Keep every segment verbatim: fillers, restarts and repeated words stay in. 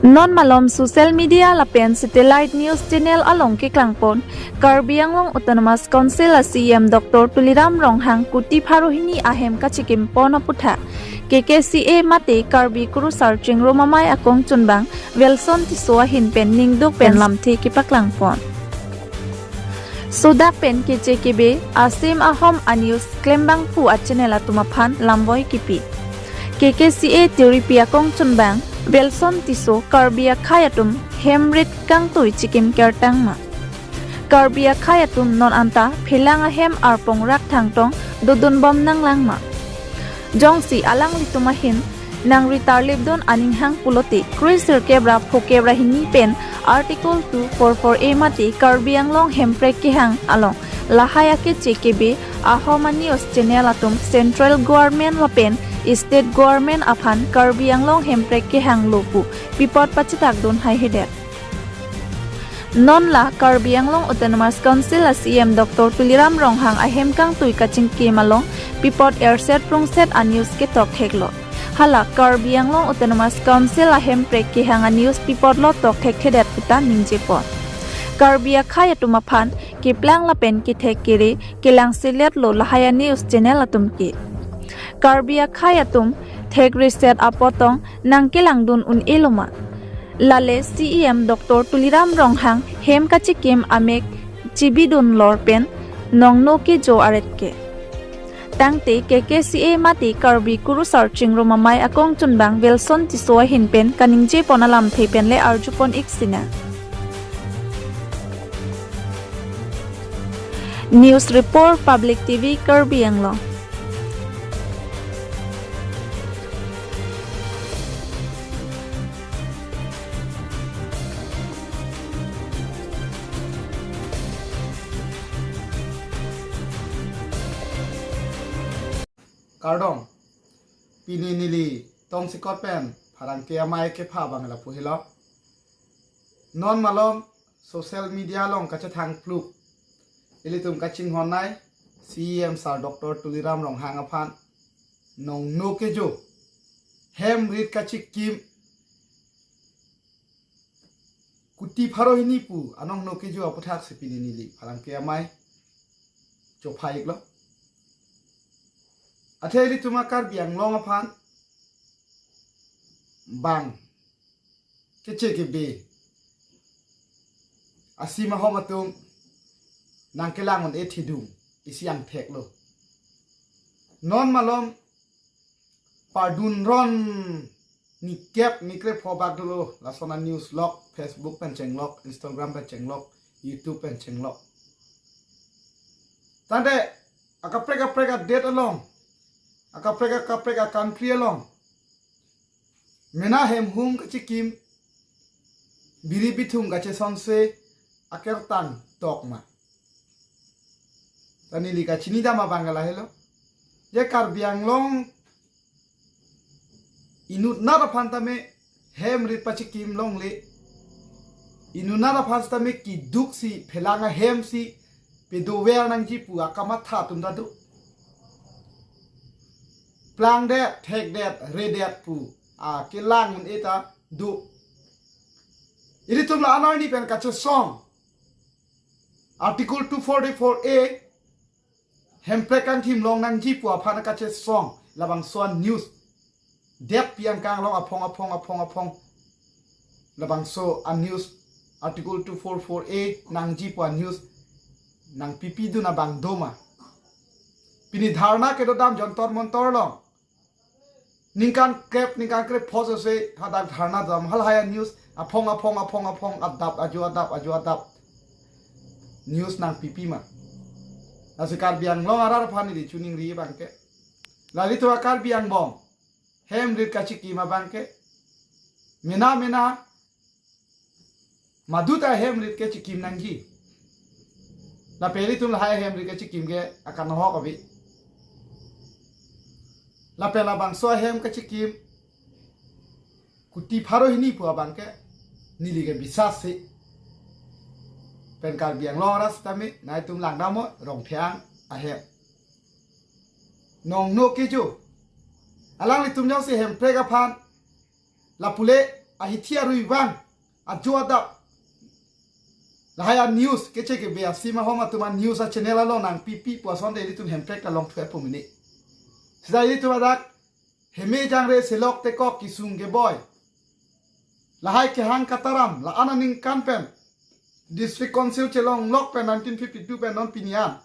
Non malom social media lapen satellite news channel along keklangpon Karbi Anglong Autonomous Council a C E M Doctor Tuliram Ronghang kuti pharo hini ahem kachikimpon aputhak K K C A mate Karbi Kurusar Chingrum Amei akongchunbang Wilson Tisso ahin pen ningduk pen lamthe kepaklangpon. Sodak pen keche kebe asim ahom a news klembangphu a channel atum aphan lamvoi kipi. K K C A tiripi akongchunbang Wilson Tisso Karbi akhei atum hem rit kangtui chikim kertang ma? Karbi akhei atum non anta phelang ahem arpong rak thangtong dodunbom nanglang ma? Jongsi alanglitum ahin nangri tarlipdun aning hang pulote kre sirkep ra phokep ra hini pen Article two four four A mate Karbi Anglong hemprek kehang along lahai akeche kebe ahom a news channel atum Central Government lapen State Government aphan Karbi Anglong hemprek kehang lo pu pi apot pachethakdun haihedet. Non la Karbi Anglong Autonomous Council a C E M Doctor Tuliram Ronghang ahem kangtui kachingkim along pi apot erset prungset a news ketok theklo. Hala Karbi Anglong Autonomous Council a hemprek kehang a news pi apotlo tok thekthedet puta ningjepon. Karbi akhei atum aphan keplang lapen kethek kere kelang selet lo lahai a news channel atum ke. Karbi akhei atum thek reset apotong nangkelangdun un-e lo ma? Lale C E M Doctor Tuliram Ronghang hem kachikim amek chibidun lor pen nongno kejo aret ke. Tangte K K C A mate Karbi Kurusar Chingrum Amei akongchunbang Wilson Tisso ahin pen kaningjepon alamthe pen le arjupon ik sinang. News Report, Public T V, Karbi Anglong. Kardom, pini neli tongsekot pen pherangke amei kepha abang lapu helo. Non malom social media along kachethang pluk ilitum kachinghon nei C E M Sir Doctor Tuliram Ronghang aphan nongno kejo hem rit kachikim kuti pharo hini pu anongno kejo aputhak si pini neli pherangke amei chopha iklo. Athe ilitum a Karbi Anglong aphan bang keche kebe asim ahom atum nangkelang un-e thedung isi angthek lo. Non malom pardun ron nikep nikre pho bak dolo, lason a news lok, Facebook pen chenglok, Instagram pen chenglok, YouTube pen chenglok. Tangte akaprek kaprek a-state along, akaprek kaprek a-country along mena hem hum kachikim, biri bithung kachesonse akertang tok ma? Ta neli kachinidam abang lahelo. Je Karbi Anglong inutnat aphan tame hem rit pachikim longle. Inutnat aphan tame keduk si phelang ahem si pedover nangji pu akamatha atum ta do. Plangdet, thekdet, redet pu akelang un-e ta do. Ilitum la anoi ni pen kachesong Article two forty-four A hemprek kangthim long nangji pu aphan kachesong labangso a-news. Dep piang kang long aphong aphong aphong aphong. Labangso a-news Article two forty-four A nangji pu a-news nangpipidun abang do ma? Pini dharna kedodam Jantar Mantar along ningkan krep, ningkan krep pho sose hadak dharna dam, halahai a-news aphong aphong aphong aphong adap ajo adap ajo adap news nangpipi ma? Lasi Karbi Anglong arat aphan neli choningri abang ke, la ilitum a Karbi angbong hem rit kachikim abang ke mena mena madu ta hem rit kechikim nangji. Lapen ilitum lahai hem rit kechikim ke akanohok abi. Lapen labangso ahem kachikim kuti pharo hini pu abang ke neli ke bisas si pen Karbi Anglong arat sitame nangtum langdamnon Rongphang ahem. Nongno kejo. Alanglitum jongsi hemprek aphan lapu le ahithi arui vang ajo adap lahai a news keche kebe asim ahom atum a news a channel along nangpipi pu asonte ilitum Hemprek ta longthu-etpo mene. Sita ilitum adak heme jangre selok tekok kesung keboi lahai kehang kataram la-an aningkan pen District Council chelonglok pen nineteen fifty-two pen non pini an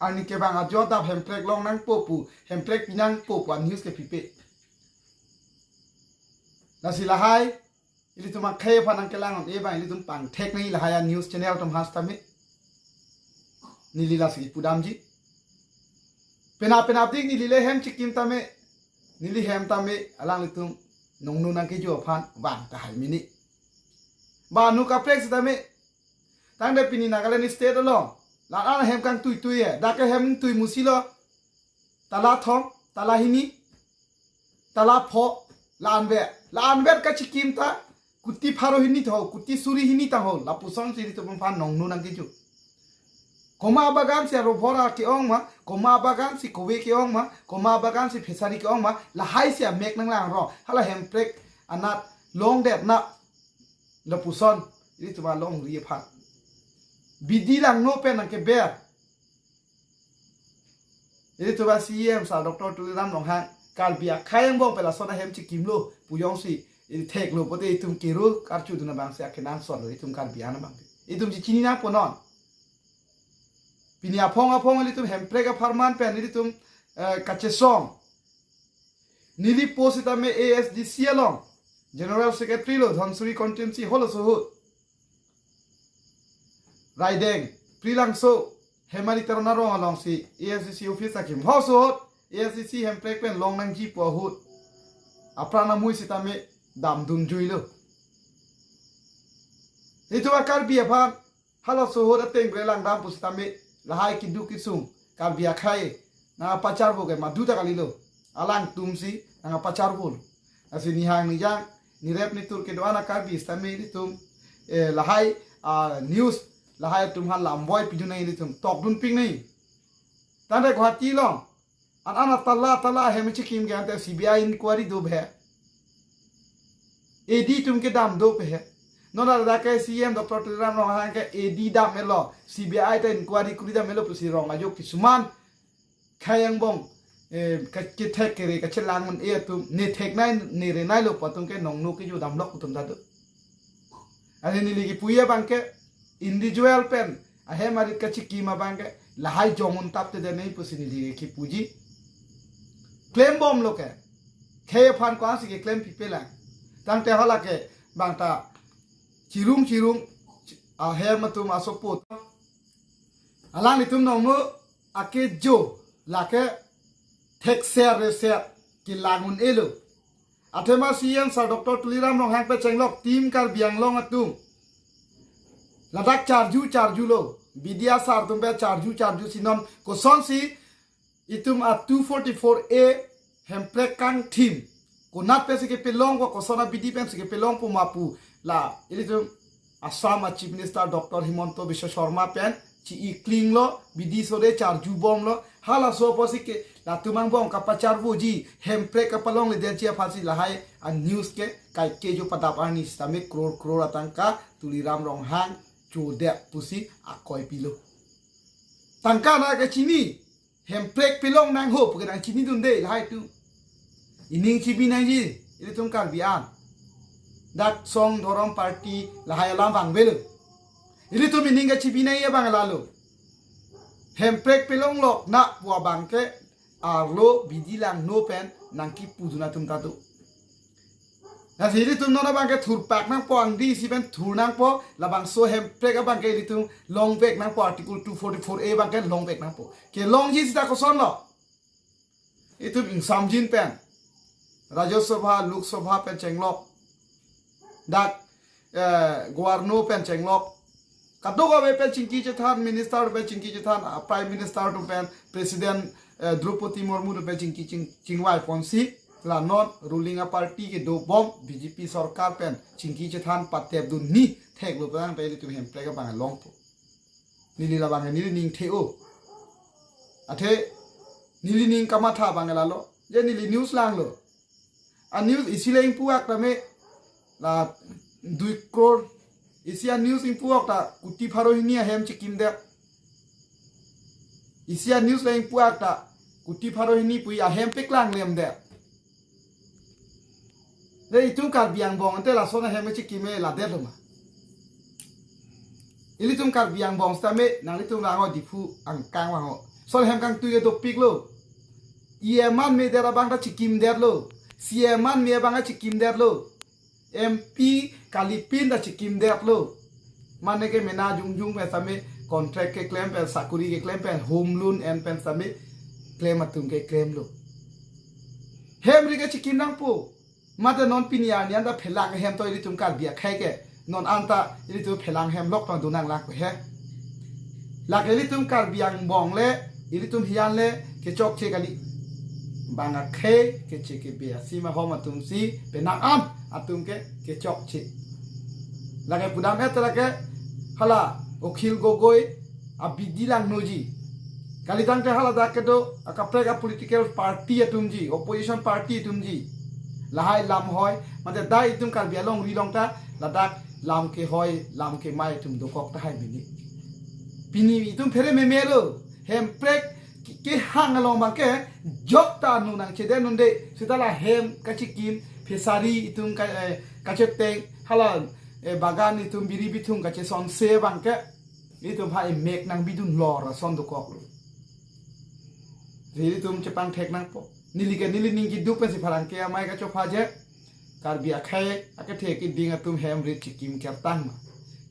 arni kevang ajo adap Hemprek long nangpo pu, Hemprek pi nangpo pu a news kepipe. Lasi lahai ilitum akhei aphan nangkelang-un-e abang ilitum pangthek nangji lahai a news channel atum ha sitame. Neli lasi pudamji. Penap penapdik neli le hem chikim tame, neli hem tame alanglitum nongno nangkejo aphan vang tahai mene. Ba nu kaprek sitame. Tangte pini Nagaland State along la-an ahem kangtuitui he. Dak ke hem tui musi lo. Tala thom, tala hini, tala pho, la-anvet. La-anvet kachikim ta kuti pharo hini tho, kuti suri hini tang ho. Lapuson si ilitum aphan nongno nangkejo. Komat abagan si arophor ke-ong ma, komat abagan si kove ke-ong ma, komat abagan si fishery ke-ong ma, lahai si amek nanglangrong. Hala Hemprek anat longdet na lapuson ilitum alongri aphan. Bidi langno pen nangkeber. Ilitum a C E M sir Doctor Tuliram Ronghang Karbi akhei angbong pen lason ahem chikimlo pu jongsi ili theklo pote itum kero karchudun abang si akenangsot lo itum Karbi an abang. Itum chechini nangpo non. Pini aphong aphong ilitum Hemprek apharman pen ilitum, eh, kachesong. Neli post sitame A S D C along General Secretary lo Dhansiri constituency halaso ahut. Raideng, Prilangso, Hemari Teron arong alongsi A S D C office akim. Halaso ahut A S D C Hemprek pen long nangji pu ahut apran amui sitame damdun juilo. Itum a Karbi aphan halaso ahut ateng bre langdam pusitame lahai keduk kesung Karbi akhei nangpacharvo ke madu ta kalilo. Alangtum si nangpacharvo. Lasi nihang nijang nirep nitur kedo-an a Karbi sitame ilitum, eh, lahai, ah, news lahai atum aphan lamboi pidun nangji ilitum tokdun pik nangji. Tangte Guwahati along an-an atala atala ahem chikim ke ante C B I inquiry dope he. A D atum kedam dope he. Non ladak ke C E M Doctor Tuliram Ronghang ke A D dam-etlo, C B I ta inquiry kuri dam-etlo pusi rong ajo kisuman khei angbong, eh, ke, kethek kere kachelang-un-e atum ne theknei ne reneilo pu atum ke nongno kejo damlok atum ta do. Ane neli kipuji abang ke individual pen ahem arit kachikim abang ke lahai jong-un tapte de nangji pusi neli kipuji. Klembomlo ke. Khei aphan ko-ansi keklem pipelang. Tangte hala ke bang ta chirung chirung ahem atum asopot. Alanglitum nongno akejo lake thekser reser kelang-un-elo. Athema C E M sir Doctor Tuliram Ronghang pachenglok Team Karbi Anglong atum ladak charju charjulo. B D R sir atum pe charju charjusi non kosonsi itum a two forty-four A Hemprek kangthim konat pensi kepelong ko, koson abidi pensi kepelong pu ma pu la ilitum Assam a Chief Minister Doctor Himanta Biswa Sarma pen chi-iklinglo, bidi sore charjubomlo. Halaso apotsi ke latum angbong kapacharvoji, Hemprek kapalongledetji aphansi lahai a news ke kaike jo padap arni sitame crore crore atangka Tuliram Ronghang chodet pusi akoi pilo. Tangka na kachini Hemprek pelong nangho pu ke nangchinidunde lahai atum. Ining chibi nangji ilitum Karbi an. Dak song dhorom party lahai alam vangvelo. Ilitum ining kachibi nangji abang lalo. Hemprek pelonglok na pu abang ke arlo bidi langno pen nangkipudun atum ta do. Lasi ilitum non abang ke thurpak nangpo, angdi isi pen thur nangpo, labangso Hemprek abang ke ilitum longvek nangpo, Article two forty-four A abang ke longvek nangpo. Kelongji sita kosonlo? Itum ingsamjin pen Rajya Sabha, Lok Sabha pen chenglok. Dak, eh, Governor pen chenglok. Kadokave pen chingki chethan, minister pen chingki chethan, ah, Prime Minister atum pen, President, eh, Droupadi Murmu atum pen chingki ching, chingvai ponsi, la non ruling a party kedobom B J P sorkar pen chingki chethan patepdun ni theklo pen ang pen ilitum Hemprek abang longpo. Neli labang neli ning the-o. Athe neli ning kamatha abang lalo. Je neli news langlo. A news isi leng puak tame la dui crore. Isi a news ingpu-ok ta kuti pharo hini ahem chekimdet. Isi a news la ingpu-ak ta kuti pharo hini pu ahem paklang lemdet. De itum Karbi angbong ante lason ahem chekime ladet lo ma? Ilitum Karbi angbong sitame nanglitum rang-o, Diphu angkang vang-o. Lason ahem kangtui ke dopik lo. E M an medet abang ta chekimdet lo. C E M an me abang ta chekimdet lo. M P kalipin ta chekimdet lo. Mane ke mena jongjong pen sitame contract keklem pen, sakuri keklem pen, home loan en pen sitame klem atum keklem lo. Hem ri ke chekim nangpo. Mate non pini arni anta phelang hem to ilitum Karbi akhei ke. Non anta ilitum phelang hem lok pang dunang lang pe he. Lake ilitum Karbi angbong le, ilitum hiyan le kechokche kali. Bang akhei keche kebe asima hom atum si penang an atum ke kechokche. Lake pudam et lake hala Akhil Gogoi abidi langnoji. Kalitangte haladak kedo akaprek a political party atumji, opposition party atumji. Lahai lam hoi, mate dai itum Karbi alongri along ta ladak lam kehoi, lam kemai atum dokok tahai mini. Pini itum phere meme lo, hemprek ke-, kehang along abang ke jok ta nu nangchedun un-e, seta la hem kachekim, fishery itum ka, eh, kacheteng, hala, eh, bagan itum biri bithung kachesonse abang ke itum ha emek nangbidun lor ason dokok lo. Jadi itum chepangthek nangpo. Neli ke neli ning keduk pensi pherangke amei kachopha je. Karbi akhei akethe keding atum hem rit chekim kertang ma?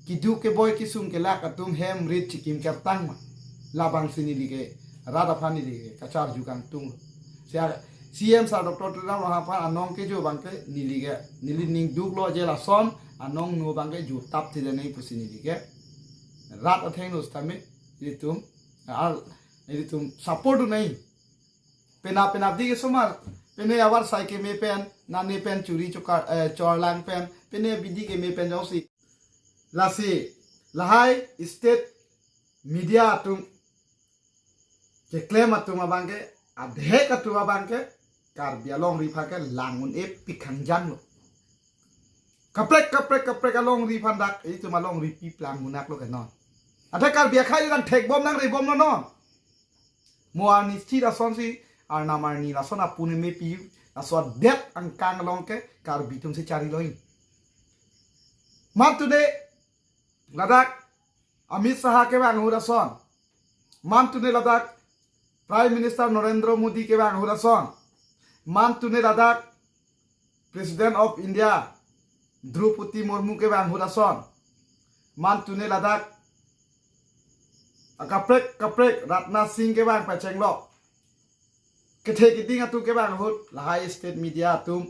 Keduk keboi kesung kelak atum hem rit chekim kertang ma? Labangsi neli ke rat aphan neli ke kacharju kangtung lo. Sia C M sir Doctor Tuliram Ronghang aphan anong kejo abang ke neli ke, neli ning duk lo je lason anong nu abang ke jutap thile nai pusi neli ke rat athengno sitame ilitum, al, ilitum support nai. Penap penapdi kesomar, pine avarsai keme pen, nane pen churi chokar, eh, chorlang pen, pine bidi keme pen jongsi. Lasi lahai state media atum keklem atum abang ke, adhek atum abang ke Karbi alongri aphan ke lang un-e pik hangjang lo. Kaprek kaprek kaprek alongri aphan dak itum alongri pi plang munak lo ke non. Ada Karbi akhei nangthekbom nangrebom lo non. Mo arni si lasonsi arnam arni lason apun mepi, laso adet angkang along ke Karbi atum si chari lo-i. Mantune ladak Amit Shah kevang ahut ason. Mantune ladak Prime Minister Narendra Modi kevang ahut ason. Mantune ladak President of India Droupadi Murmu kevang ahut ason. Mantune ladak akaprek kaprek Rajnath Singh kevang pachenglo. Kethe keding atum kevang ahut lahai state media atum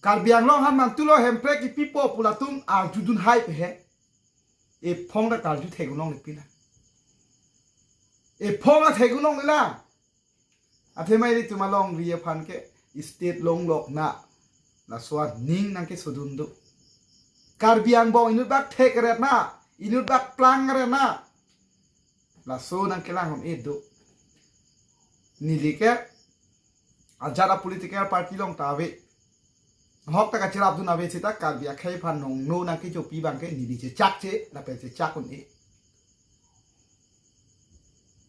Karbi Anglong aphan mantulo hemprek kipipo pu latum arjudun hai pe he. Ephong ta karju theklongle pina. Ephong ta theklongle la. Athema ilitum alongri aphan ke state longlok na. Laso aning nangkesodun do. Karbi angbong inut bak thek ret na, inut bak plang ret na. Laso nangkelang un-e do. Neli ke ajat a political party along ta ave. Hok ta kachirapdun ave seta Karbi akhei aphan nongno nangkechopi abang ke neli chechakche, lapen chechak un-e.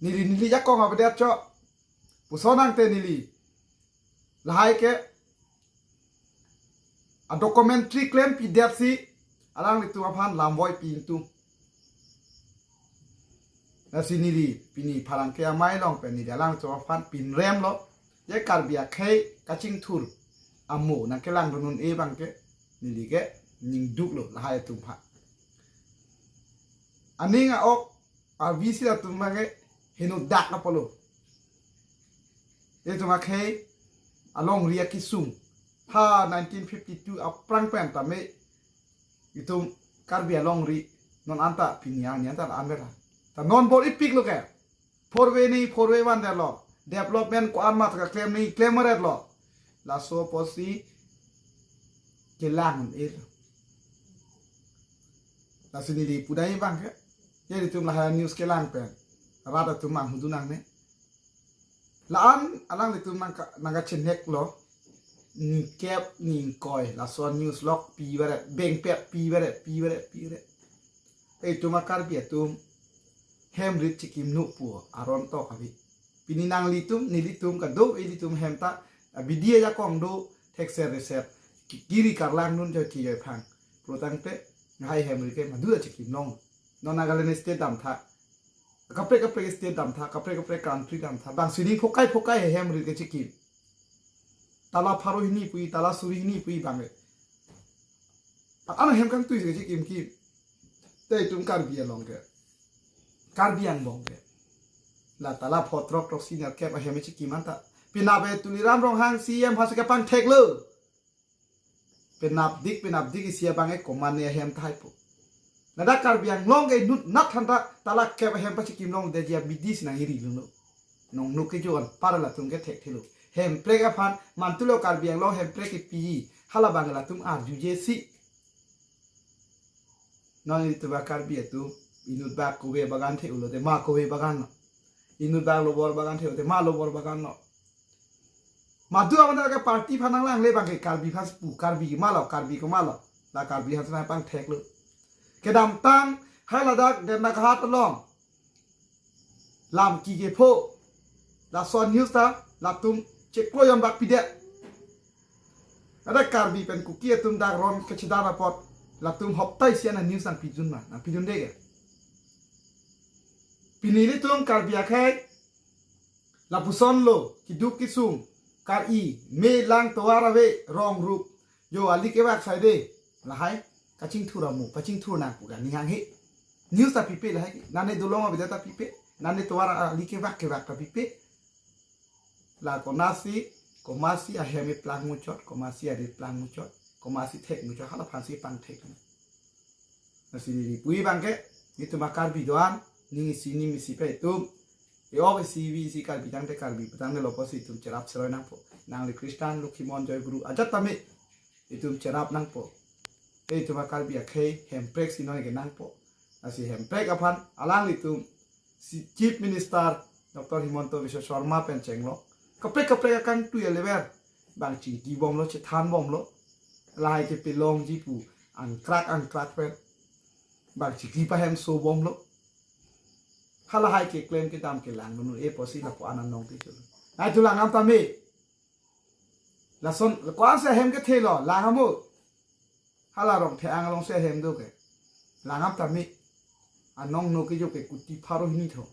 Neli neli jakong avedet cho. Puson angte neli lahai ke a documentary klempidet si alanglitum aphan lamvoi pi ingtung. Lasi neli pini pherangke amei along pen neli alanglitum aphan pinrem lo. Je Karbi akhei kachingthur amo nangkelangdun un-e abang ke neli ke ning duk lo lahai atum aphan. Aning a-ok a V C atum abang ke henodak apotlo. Itum akhei alongri akesung ha nineteen fifty-two aphrang pen tame itum Karbi alongri non anta pini arni anta la-an vera. Ta non bor-ipik lo ke. Four way ni four way vandet lo. Development ko-an ma ta keklem ni klem ret lo. Laso apotsi kelang un-e lo. Lasi neli pudai abang ke. Ya itum lahai news kelang pen rat atum manghudun nangne. La-an alanglitum nangka, nangkachenek lo. ningkep ningkoi lason news lok pi baret, bengpet pi baret, pi baret, pi baret. Te itum a Karbi atum hem rit chikim nu pu aron tok abi. Pini nanglitum, nelitum kado, ilitum hem ta, a, bidi ajakong do, thekser reser, ki-, kiri karlang nun joi ki joi phang. Pro tangte, lahai hem rit ke madu ta chikim long. Non Nagaland state damtha. Kaprek kaprek state damtha, kaprek kaprek country damtha. Bang sining phokai phokai hem rit ke chikim. Tala pharo hini pu-i, tala suri hini pu-i bang ke. Ano hem kangtui ke chikim kim. Te itum Karbi along ke, Karbi angbong ke, la tala pho throk throksi nerkep ahem chikim anta. Penap e Tuliram Ronghang C E M aphan si kepangthek lo. Penap dik, penap dik isi abang e komatne ahem tahai po. Ladak Karbi Anglong ke inut nat than ta tala kep ahem pachikim longledet ji abidi si nang hiri lun lo. Nongno kejo anpar latum ke thekthelo. Hemprek aphan mantulo Karbi Anglong hemprek kepi, hala abang latum arjuje si. Non itum a Karbi atum, inut bak kove bagan the-o lote ma kove bagan lo. Inut bak lobor bagan the-o te ma lobor bagan lo. Madu awan ke party aphan nanglangle bang ke Karbi aphan pu, Karbi ke ma lo, Karbi ke ma lo. La Karbi aphan si nangpangthek lo. Kedamtang hai ladak Dernaghat along lam ki kepho, lason news ta latum cheklo yon bak pidet. Ada Karbi pen Kuki atum dak ron kechedan apot latum hoptai sian a news nangpidun ma, nangpidunde ke. Pini ilitum Karbi akhei lapuson lo, kiduk kisung, kar-i, me lang tovar ave, rong rup, jo ali kevak saide, lahai kachingthur amu, kachingthur nang pu ka ninghang he. News ta pipe lahai, nane dolong abida ta pipe, nane tovar ali kevak kevak ta pipe. La konasi, komasi ahem eplang muchot, komasi ari plang muchot, komasi thek muchot, hala aphan si pangthek. Lasi neli pu-i bang ke, itum a Karbi doan, ning isi ning isi pe itum. E-ok isi vi isi Karbi tangte Karbi, petang ne lopo si itum cherap seroi nangpo. Nangli Christian, Lokhimon, Joy Guru, ajat tame itum cherap nangpo. Te itum a Karbi akhei, hemprek si noi ke nangpo. Lasi hemprek aphan, alanglitum, si Chief Minister Doctor Himanta Biswa Sarma pen chenglok. Kaprek kaprek akangtui alever. Bang chingki bomlo, chethan bomlo. Lahai ke pelongji pu angkrak angkrak pen bang chingki pahem so bomlo. Halahai keklem kedam kelang nunu e pusi lapu anan nong tichul. Nai tu lang am tame. Lason, ko-an si ahem kethe lo, lang amu. Hala Rongthek-ang along si ahem do ke. Lang am tame. Anong no kejo ke kuti pharo hini tho.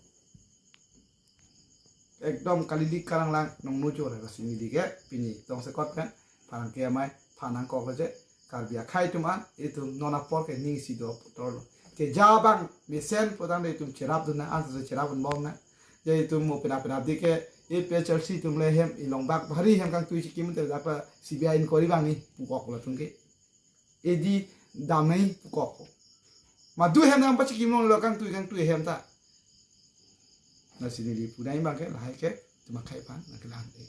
Ekdom kalili kalang lang nongno jo ra si neli ke pini tongsekot pen pharang ke amei phanang kok lo je Karbi akhei atum an itum non apor ke ning isi do apor lo. Ke ja bang mesen potang de itum cherap dun na an se cherap dun bom na. Je itum mo pina pina di ke A P H L C atum le hem ilong bak bhari hem kangtui chikim te dak C B I inquiry bang ni pukok lo tum ke. Edi damnei pukok. Madu hem nang pachikim longlo kangtui kangtui hem ta. Lasi neli punai bang ke lahai ke itum akhei aphan nangkelang e.